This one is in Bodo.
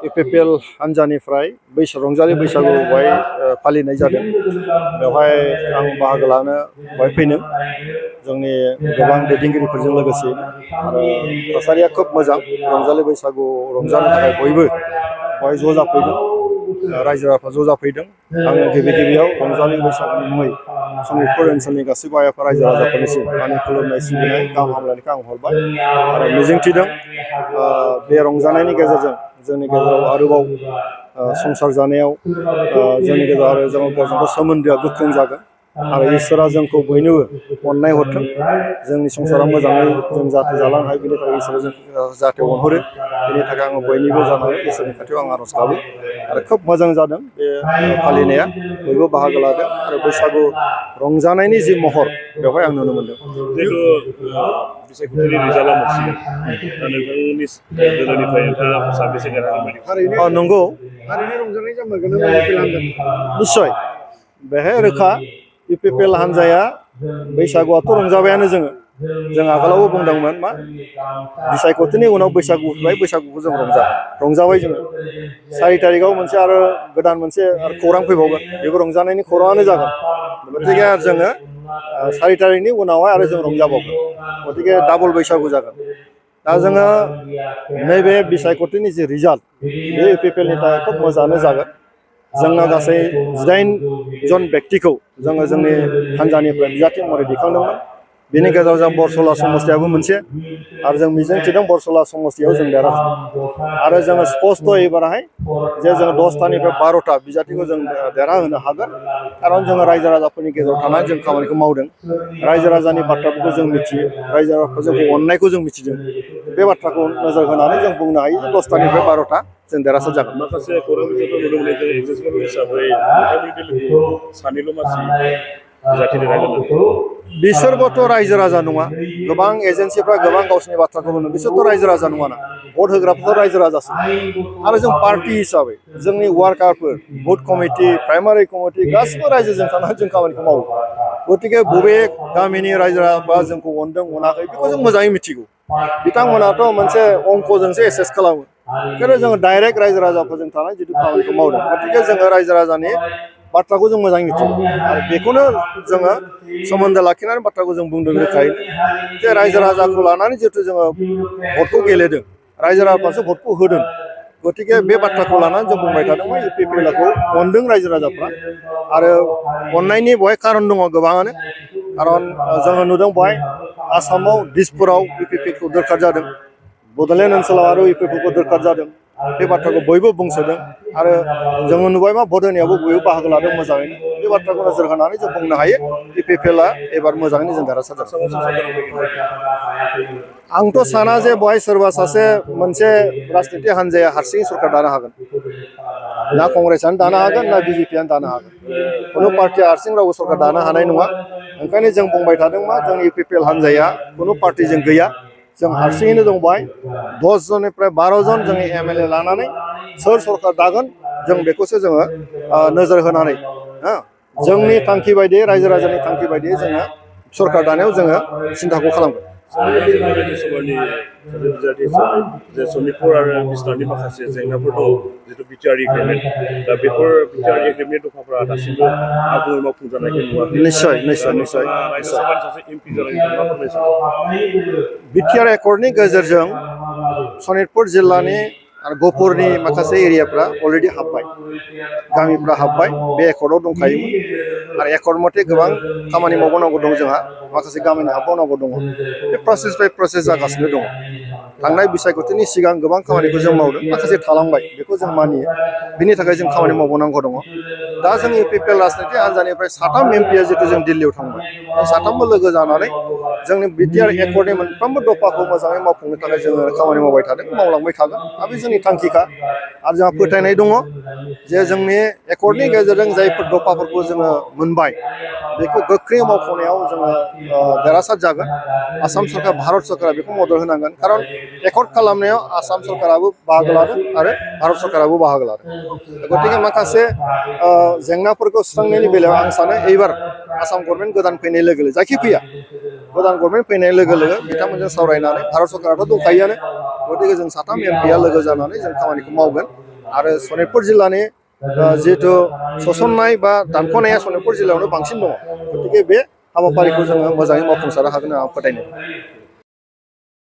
इउपिपिएल हानजानिफ्राय रंजालि बैसागु बेवहाय फालिनाय जादों। बेवहाय आं बाहागो लानो बेवहाय फैदों जोंनि गोबां दैदेनगिरिफोरजों लोगोसे आरो थासारिया खोब मोजां। रंजालि बैसागु रंजानो थाखाय बयबो बेवहाय ज' जाफैदों, रायजो राजाफ्रा ज' जाफैदों। आङो गिबियाव रंजालि बैसागुनि मुङै सनितपुर ओनसोलनि गासैबो आइ आफा रायजो राजाफोरनिसिम आंनि खुलुमनाय सिबिनाय गाहाम हामलायनायखौ आं हरबाय आरो मिजिंथिदों बे रंजानायनि गेजेरजों जोंनि गेजेराव आरोबाव संसार जानायाव जोंनि गेजेराव आरो जों गावजों गाव सोमोन्दोआ गोख्रों जागोन आरो इसोरा जोंखौ बयनोबो अननाय हरथों, जोंनि संसारा मोजाङै जों जाहाथे जालांनो हायो बेनि थाखाय इसोरा जों जाहाथे अनहरो, बेनि थाखाय आङो बयनिबो जानानै इसोरनि खाथियाव आं आर'ज गाबो आरो खोब मोजां जादों बे फालिनाया। बयबो बाहागो लादों आरो बैसागु रंजानायनि जि महर बेवहाय आं नुनो मोनदों। जिहेतु बिसायख'थिनि रिजाल्टआ मोनसिगोन दा नोंथांनि दोलोनिफ्राय नोंथाङा साबेसे थारैनो नंगौ, थारैनो रंजानाय जामारगोन ना इउपिपिएल हान्जानि? निस्सय बेहाय रोखा इउपिपिएल हान्जाया बैसागुआथ' रंजाबायानो जों आगोलावबो बुंदोंमोन मा बिसायख'थिनि उनाव बैसागु फैबाय, बैसागुखौ जों रंजाबाय जोङो। 4 तारिखआव मोनसे आरो गोदान मोनसे खौरां फैबावगोन, बेबो रंजानायनि खौराङानो जागोन। गतिके जोङो 4 तारिखनि उनावहाय आरो जों रंजाबावगोन, गतिके डाबल बैसागु जागोन। दा जोङो नैबे बिसायख'थिनि जि रिजाल्ट बे इउपिपिएलनि थाखाय खोब मोजाङानो जागोन। जोंना गासै 18 जन बेक्तिखौ जोङो जोंनि हान्जानिफ्राय बिजाथि महरै दैखांदोंमोन। बेनि गेजेराव जों बरसला समस्तियाबो मोनसे आरो जों मिजिंथिदों बरसला समस्तियाव जों देरहागोन आरो जोङो स्पष्ट एबारहाय जे जोङो 10थानिफ्राय 12था बिजाथिखौ जों देरहाहोनो हागोन। खारन जोङो रायजो राजाफोरनि गेजेराव थानानै जों खामानिखौ मावदों, रायजो राजानि बाथ्राफोरखौ जों मिथियो, रायजो राजाफ्रा जोंखौ अननायखौ जों मिथिदों। बे बाथ्राखौ नोजोर होनानै जों बुंनो हायो जे 10थानिफ्राय 12था जों देरहासार जागोन। माखासे खौरां बिजोंफोर नुनो मोनो जे एगजेक्टमेन्ट हिसाबै नोंथांमोननि दोलोखौ सानैल' मानसि बिजाथि देरहागोन। बिसोरबोथ' रायजो राजा नङा, गोबां एजेन्सिफ्रा गोबां गावसिनि बाथ्राखौ बुङो, बिसोरथ' रायजो राजा नङाना, भट होग्राफोर रायजो राजासो। आरो जों पार्टि हिसाबै जोंनि वार्कारफोर, बुथ कमिटि, प्राइमारि कमिटि गासिबो रायजोजों थानानै जों खामानिखौ मावो। गतिके बबे गामिनि रायजो राजाफ्रा जोंखौ अनदों अनाखै बेखौ जों मोजाङै मिथिगौ। बिथांमोनाथ' मोनसे अंकजोंसो एसेस खालामो, बेखायनो जोङो डाइरेक्ट रायजो राजाफोरजों थानाय जिथु खामानिखौ मावदों, गतिके जोङो रायजो राजानि बाथ्राखौ जों मोजाङै मिथिगौ आरो बेखौनो जोङो सोमोन्दो लाखिनानै बाथ्राखौ जों बुंदों रोखायै जे रायजो राजाखौ लानानै जिहेतु जोङो भटखौ गेलेदों, रायजो राजाफ्रासो भटखौ होदों। गतिके बे बाथ्राखौ लानानै जों बुंबाय थादोंमोन इउपिपिएलखौ अनदों रायजो राजाफ्रा आरो अननायनि बेवहाय खारन दङ गोबाङानो। खारन जोङो नुदों बेवहाय आसामाव दिसपुराव इउपिपिएलखौ दोरखार जादों, बड'लेण्ड ओनसोलाव आरो इउपिपिएलखौ दोरखार जादों। बे बाथ्राखौ बयबो बुंसोदों आरो जोङो नुबाय मा भट होनायावबो बयबो बाहागो लादों मोजाङैनो। बे बाथ्राखौ नोजोर होनानै जों बुंनो हायो इउपिपिएलआ एबार मोजाङैनो जों देरहासार जागोन। आंथ' साना जे बेवहाय सोरबा सासे मोनसे राजनिति हान्जाया हारसिङै सरकार दानो हागोन, ना कंग्रेसआनो दानो हागोन ना बिजेपिआनो दानो हागोन। खुनु पार्टिया हारसिं रावबो सरकार दानो हानाय नङा। ओंखायनो जों बुंबाय थादों मा जोंनि इउपिपिएल हान्जाया खुनु पार्टिजों गैया, जों हारसिङैनो दं। बेवहाय 10 जननिफ्राय 12 जन जोंनि एमएलए लानानै सोर सरकार दागोन जों बेखौसो जोङो नोजोर होनानै जोंनि थांखि बायदियै, रायजो राजानि थांखि बायदियै जोङो सरकार दानायाव जोङो सिन्थाखौ खालामगोन। राज्यसभानि बिजाथि हिसाबै जे सनितपुर आरो बिस्तारनि माखासे जेंनाफोर दङ, जिथु बिटिआर एग्रिमेन्ट, दा बेफोर बिटिआर एग्रिमेन्ट दफाफोरा दासिमबो आबुङै मावफुंजानायखौ नुवाखै। निस्सय निस्सय निस्सय राज्यसभानि सासे एमपि जानानै नोंथाङा मा फोरमायनो सानो? बिटिआर एकर्डनि गेजेरजों सनितपुर जिल्लानि आरो गहपुरनि माखासे एरियाफ्रा अलरेडि हाबबाय, गामिफ्रा हाबबाय, बे एकर्डआव दंखायोमोन आरो एकर्ड मथे गोबां खामानि मावबावनांगौ दं जोंहा, माखासे गामिनि हाबबावनांगौ दङ। बे प्रसेस बाय प्रसेस जागासिनो दङ। थांनाय बिसायख'थिनि सिगां गोबां खामानिखौ जों मावदों, माखासे थालांबाय, बेखौ जों मानियो। बिनि थाखाय जों खामानि मावबावनांगौ दङ। दा जों इउपिपिएल राजनिति हान्जानिफ्राय 3 एमपिआ जितु जों दिल्लीयाव थांबाय, जों 3बो लोगो जानानै जोंनि बिटिआर एकर्डनि मोनफ्रोमबो दफाखौ मोजाङै मावफुंनो थाखाय जोङो खामानि मावबाय थादों, मावलांबाय थागोन। दा बे जोंनि थांखिखा आरो जोंहा फोथायनाय दङ जे जोंनि एकर्डनि गेजेरजों जायफोर दफाफोरखौ जोङो मोनबाय बेखौ गोख्रै मावफुंनायाव जोङो देरहासार जागोन। आसाम सरकार, भारत सरकारा बेखौ मदद होनांगोन, खारन एकर्ड खालामनायाव आसाम सरकाराबो बाहागो लादों आरो भारत सरकाराबो बाहागो लादों। गतिके माखासे जेंनाफोरखौ सुस्रांनायनि बेलायाव आं सानो एबार आसाम गभर्नमेन्ट गोदान फैनाय लोगो लोगो, जायखि फैया, गोदान गभर्नमेन्ट फैनाय लोगो लोगो बिथांमोनजों सावरायनानै, भारत सरकाराथ' दंखायोआनो, गतिके जों 3 एमपिआ लोगो जानानै जों खामानिखौ मावगोन आरो सनितपुर जिल्लानि जिहेतु सोसननाय बा दानख'नाया सनितपुर जिल्लायावनो बांसिन दङ गतिके बे हाबाफारिखौ जोङो मोजाङै मावफुंसारनो हागोन होनना आं फोथायनाय